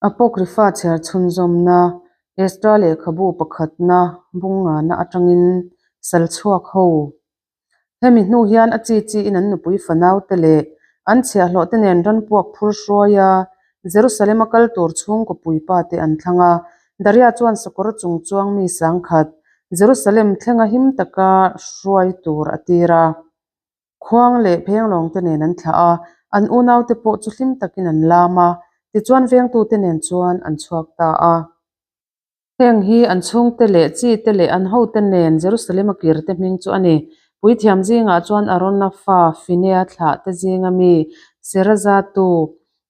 Apocrypha chhiar chhunzawmna, Ezra lehkhabu pakhatna bung ngana atangin sal chhuak ho. Hemi hnu hian a chi chiin an nupui fanaute leh an chhiahhlawhte nen ran puak phur hruai a, Jerusalem-a kal tur chhungkaw puipa te an thlang a. Daria chuan sakawr chung chuang mi sangkhat Jerusalem thlenga him taka hruai tur a tir a. Khuang leh phenglawngte nen an thlah a, an unaute pawh chu hlim takin an lam a, tichuan vengtute nen chuan an chhuak ta a. Heng hi an chhungte leh chite leh an hote nen Jerusalem-a kirte hming chu a ni. Puithiam zingah chuan Arona fa Finea thlahte zinga mi Serazatu,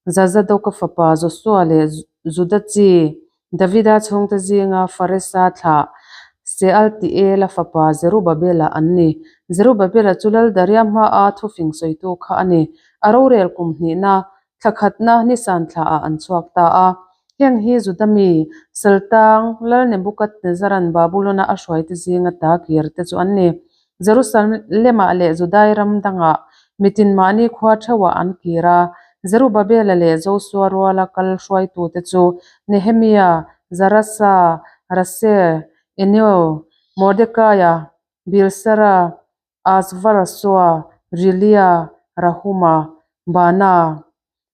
Zazadoka fapa Josua leh Juda chi Davida chhungte zinga Faresa thlah Sealtiela fapa Zerubabela an ni. Zerubabela chu Lal Daria hmaa thufing sawitu kha a ni. A rorel kum hnihna Thla khatna Nisan thlaah an chhuak ta a. Heng hi Juda mi, Saltang, Lal Nebukadnezaran Babulona a hruaite zinga ta kir te chu an ni. Jerusalemah leh Judai ram dangah mitin mahni khua theuhah an kir a. Zerubabela leh Josua ruala kal hruaitute chu Nehemia, Zarasa, Rase, Eneo, Mordekaia, Bilsara, Asvarasua, Rilia, Rahuma, Bana.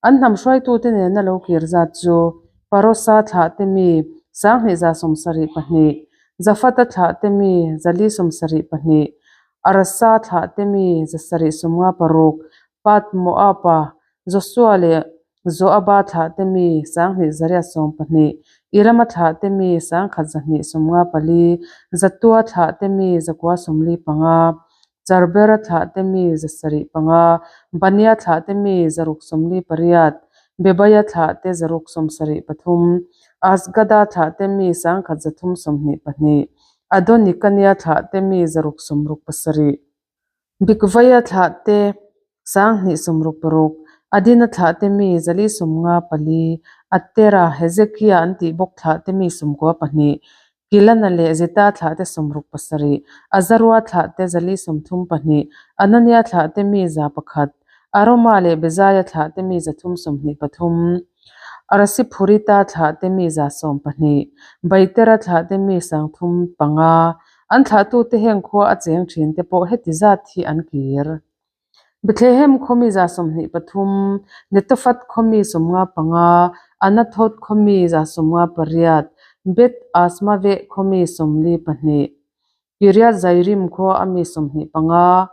An hnam hruaitute nena lo kir zat chu Parosa thlahte mi sanghnih za sawmsarih pahnih, Zafata thlahte mi zali sawmsarih pahnih, Arasa thlahte mi zasarih sawmnga paruk, Pat Moaba, Josua leh Joaba thlahte mi sanghnih zariat sawm pahnih, Elama thlahte mi sangkhat zahnih sawmnga pali, Zatua thlahte mi zakua sawmli panga, Charbera thlahte mi zasarih panga, Bania thlahte mi zaruk sawmli pariat, Bebaia thlahte zaruk sawmsarih pathum, Azgada thlahte mi sangkhat zathum sawmhnih pahnih, Adonikania thlahte mi zaruk sawmruk pasarih. Bikvaia thlahte sanghnih sawmruk paruk, Adina thlahte mi zali sawmnga pali, Atera, Hezekia an tih bawk thlahte mi sawmkua pahnih, Kilana leh Zeta thlahte sawmruk pasarih, Azarua thlahte zali sawmthum pahnih, Anania thlahte mi za pakhat, Aroma leh Bezaia thlahte mi zathum sawmhnih pathum, Arasiphurita thlahte mi za sawm pahnih, Baitera thlahte mi sangthum panga, An thlahtute heng khua a cheng thin te pawh heti zat hi an kir. Bethlehem khawmi za 23, Netophat khawmi 55, Anathoth khawmi za 58, Beth Asmaveh khawmi 42, Kiriath Jairim khua a mi 25,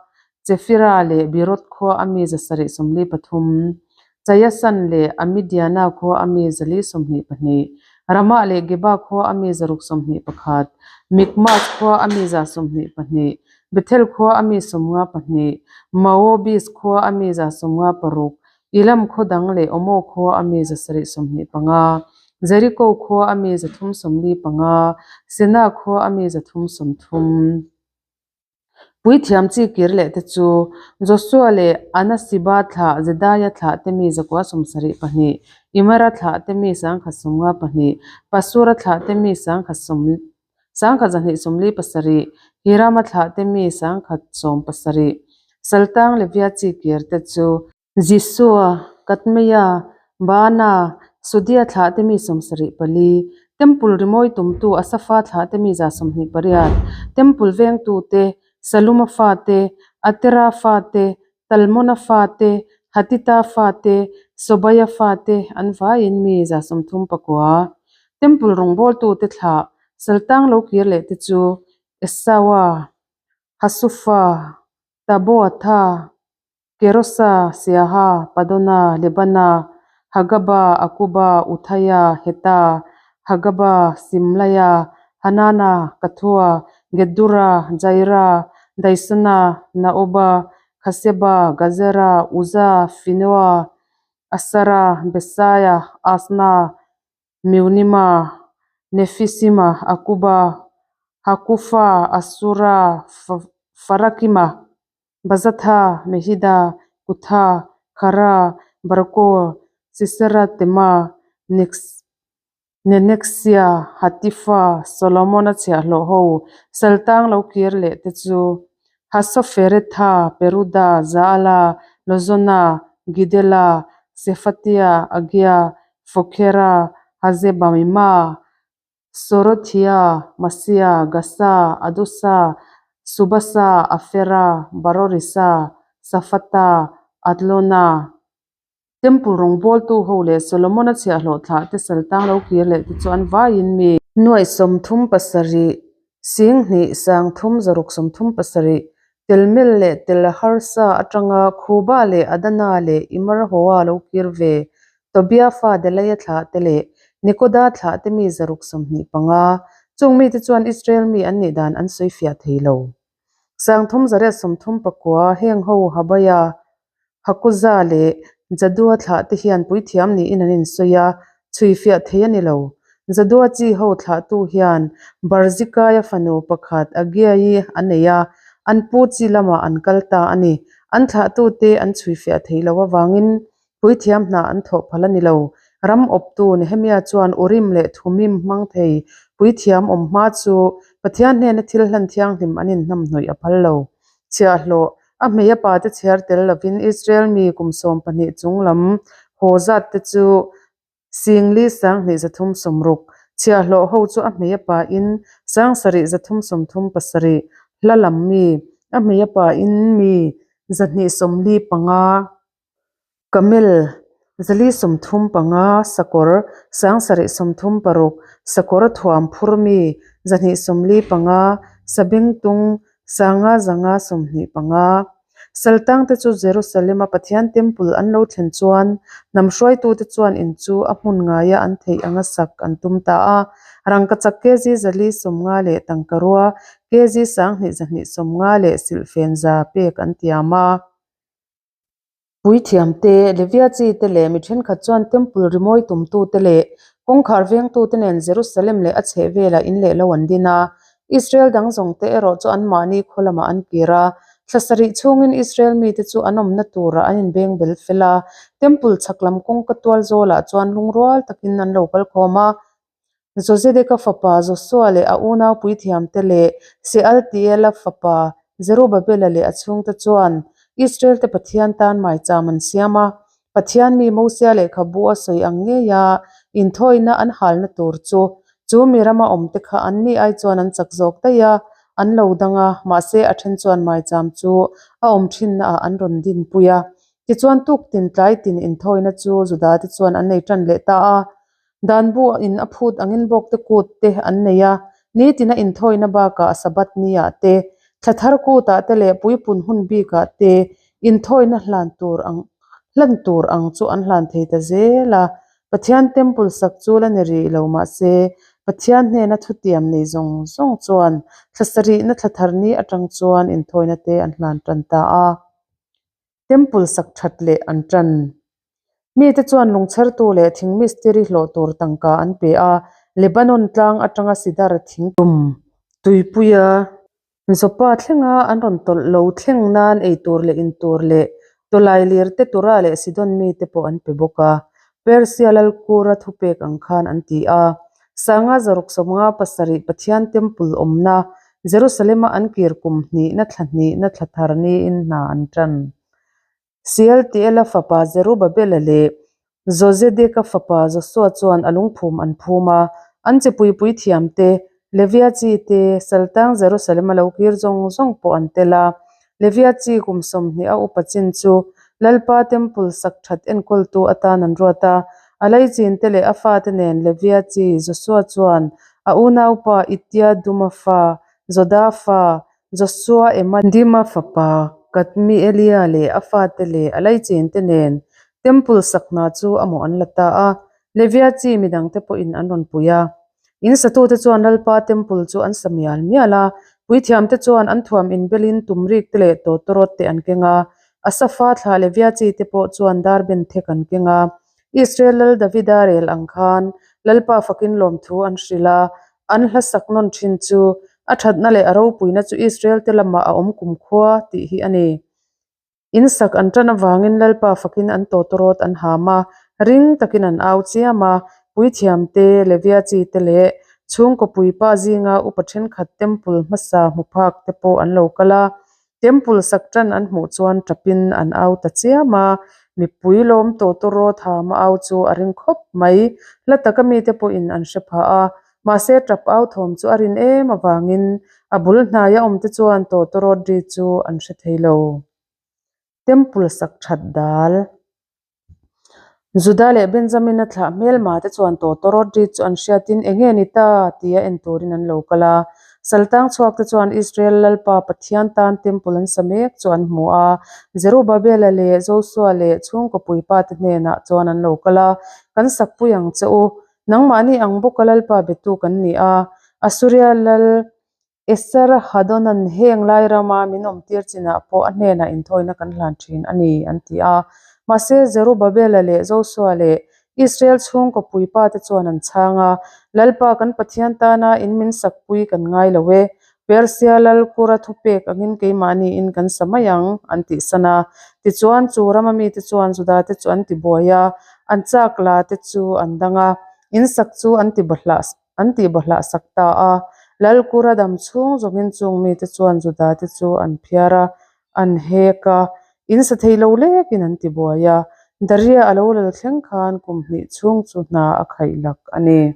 Chephirah leh Beeroth khua a mi 743, Chayasan leh Amidiana khua a mi 422, Ramah leh Geba khua a mi 621, Mikmash khua a mi 122, Bethel khua a mi 52, Maobis khua a mi 56, Elam khaw dang leh Omo khua a mi 725, Jeriko khua a mi 345, Sena khua a mi 330. Puithiam chi kir leh te chu Josua leh Anasiba thlah Jedaia thlah te mi zakua 72, Imera thlah te mi 152, Pasura thlah te mi 1247, Hirama thlah te mi 117, Saltang Levia chi kir te chu Jisua, Katmeia, Baana, Sudia thlahte mi 74, Temple rimawi tumtu Asafa thlahte mi 128, Temple vengtute, Saluma fate, Atera fate, Talmona fate, Hatita fate, Sobaia fate an vaiin mi 39. Temple rawngbawltute thlah Saltang lo kir leh te chu Esaua, Hasufa, Taboatha, Kerosa, Siaha, Padona, Lebana, Hagaba, Akuba, Uthaya, Heta, Hagaba, Simlaya, Hanana, Kathua, Gedura, Jaira, Daisana, Naoba, Khaseba, Gazera, Uza, Finoa, Asara, Besaya, Asna, Meunima, Nefisima, Akuba, Hakufa, Asura, Farakima, Bazatha, Mehida, Kutha, Khara, Barko, Sisera, Tema, Nenexia, Hatifa, Solomona chhiahhlawh ho, Saltang lo kir leh te chu, Hasoferetha, Peruda, Zaala, Lozona, Gidela, Sefatia, Agia, Fokhera, Hazebaima, Sorothia, Masia, Gasa, Adusa, Subasa, Afera, Barorisa, Safata, Atlona. Temple rawngbawltu ho leh Solomona chhiahhlawh thlah te saltang lo kir leh te chu an vaiin mi. Nuaih 37, 2000 sangthum zaruk 37, Telmel leh Tel harsa atanga Khuba leh Adana leh Imarhoa lo kir ve, Tobia fa Delaia thlah te leh Nekoda thlah te mi 125, chung mite chuan Israel mi an nih dan an sawi fiah thei lo. 3839 heng ho Habaia, Hakuza leh Jadua thlah te hian puithiam niin an insawi a, chhui fiah thei a ni lo. Jadua chi ho thlahtu hian Barzikaia fanu pakhat Agiai a nei a, an pu chi lamah an kal ta a ni. An thlahtute an chhui fiah theih loh avangin Puithiam hna an thawh phal a ni lo. Ram awptu Nehemia chuan Urim leh Thumim hmang thei puithiam awm hma chu Pathian hnena thil hlan thianghlim an inhnamhnawih a phal lo. Chhiahhlawh, a hmei a pate chhiar tel lovin Israel mi kum 12 chung lam haw zat te chu Singli 2360, chhiahhlawh ho chu a hmei a pain 7337, hla lam mi, a hmei a pain mi 245. Camel, 435, sakawr, 736, sakawr thuam phur mi, 245, sabengtung, 5525. Saltangte chu Jerusalem-a Pathian Temple an lo thlen chuan hnam hruaitute chuan in chu a hmun ngaia an theih anga sak an tum ta a. Rangkachak kg 450 leh tangkarua kg 2250 leh silhfen za pek an tiam a. Puithiamte, Levia chite leh mi thenkhat chuan Temple rimawi tumtute leh kawngkhar vengtute nen Jerusalem leh a chhehvelah in leh lo an din a. Israel dang zawngte erawh chu anmahni khaw lamah an kir a. Thla sarih chhungin Israel mite chu an awmna turah an inbeng bel fel a. Temple chhak lam kawngka tual zawlah chuan lungrual takin an lo kal khawm a. Jozedeka fapa Josua leh a unau puithiamte leh Sealtiela fapa Zerubabela leh a chhungte chuan Israelte Pathian tan maicham an siam a. Pathian mi Mosia lehkhabu a sawi ang ngeia inthawina an halna tur chu, chu mi rama awmte kha anni ai chuan an chak zawk daih a, an lo dang a, mahse a then chuan maicham chu a awm thinnaah an rawn dinpui a. Tichuan tuktin tlaitin inthawina chu Judate chuan an nei tan leh ta a. Dan bu in a phut angin bawkte kut te an nei a, nitina inthawina bakah Sabbath ni ah te, thla thar kut ah te leh puipun hun bik ah te inthawina hlan tur ang hlan tur ang chu an hlan thei ta zel a. Pathian Temple sak chu la ni rih lo mahse Pathian hnena thutiam nei zawng zawng chuan thla sarihna thla thar ni atang chuan inthawina te an hlan tan ta a. Temple sak that leh an tan. Mite chuan lungchhertu leh thing mistiri hlawh tur tangka an pe a, Lebanon tlang atanga sidar thing tum tuipuia Joppa thlenga an rawn tawlh lo thleng nan ei tur leh in tur leh tawlai lir te Tura leh Sidon mite pawh an pe bawk a, Persia lalkura thupek ang khan an ti a. Sanga 657 Pathian Temple awmna Jerusalem-a an kir kum hnihna thla hnihna thla thar niin hna an tan. Sealtiela fapa Zerubabela leh Jozedeka fapa Josua chuan a lungphum an phum a, an chipui puithiamte, Levia chi te, Saltang Jerusalem-a lo kir zawng zawng pawh an tel a. Levia chi kum 20 a upa chin chu Lalpa Temple sak that enkawltu atan an ruat a. A laichin te leh a fate nen Levia chi Josua chuan a unaupa Ittia Duma fa, Joda fa, Josua Ema Dima fapa Kadmielia leh a fate leh a laichin te nen Temple sak hna chu a mawh an la ta a. Levia chi midangte pawhin an rawn pui a. In satute chuan Lalpa Temple chu an sa mial mial a, puithiamte chuan an thuam inbelin tumrik te leh tawtawrawt te an keng a, Asafa thlah Levia chi te pawh chuan dar ben thek an keng a. Israel Lal Davida rel ang khan Lalpa fakin lawmthu an hrilh a, an hla sak nawn thin chu a thatna leh a ropuina chu Israel te lamah a awm kumkhua tih hi a ni. In sak an tan avangin Lalpa fakin an tawtawrawt an ham a, ring takin an au chiam a, puithiam te, Levia chi te leh chhungkaw puipa zinga upa thenkhat temple hmasa hmu phak te pawh an lo kal a. Temple sak tan an hmuh chuan tapin an au ta chiam a. Mipui lawm tawtawrawt hama au chu a ring khawp mai. Hla taka mite pawhin an hre phah a, mahse tap au thawm chu a rin em avangin a bul hnaia awmte chuan tawtawrawt ri chu an hre thei lo. Temple sak that dal. Juda leh Benjamin-a thlah hmelma te chuan tawtawrawt ri chu an hriatin eng nge ni ta tia en turin an lo kal a. Saltang chhuak te chuan Israel Lalpa Pathian tan temple an sa mek chu an hmu a. Zerubabela leh Josua leh chhungkaw puipa te hnenah chuan an lo kal a, Kan sakpui ang che u. Nangmahni ang bawka Lalpa betu kan ni a. Asuria Lal Esarhadonan heng lai rama min awmtir chinah pawh a hnenah inthawina kan hlan thin a ni, an ti a. Mahse, Zerubabela leh Josua leh Israel chhungkaw puipa te chuan an chhang a, Lalpa kan Pathian tana in min sakpui kan ngai lo e, Persia lal kura thupek angin keimahniin kan sa mai ang, an tihsan a. Tichuan, chu rama mite chuan Juda te chu an tibuai a, an chak la te chu an dang a, in sak chu an tibawhlah An tihbawhlah sak ta a. Lalkura dam chhung zawngin chung mite chuan Juda te chu an phiar a, an hek a, in sa thei lo lekin an tibuai a. Daria a lo lal thleng khan kum hnih chhung chu hna a khaih lak a ni.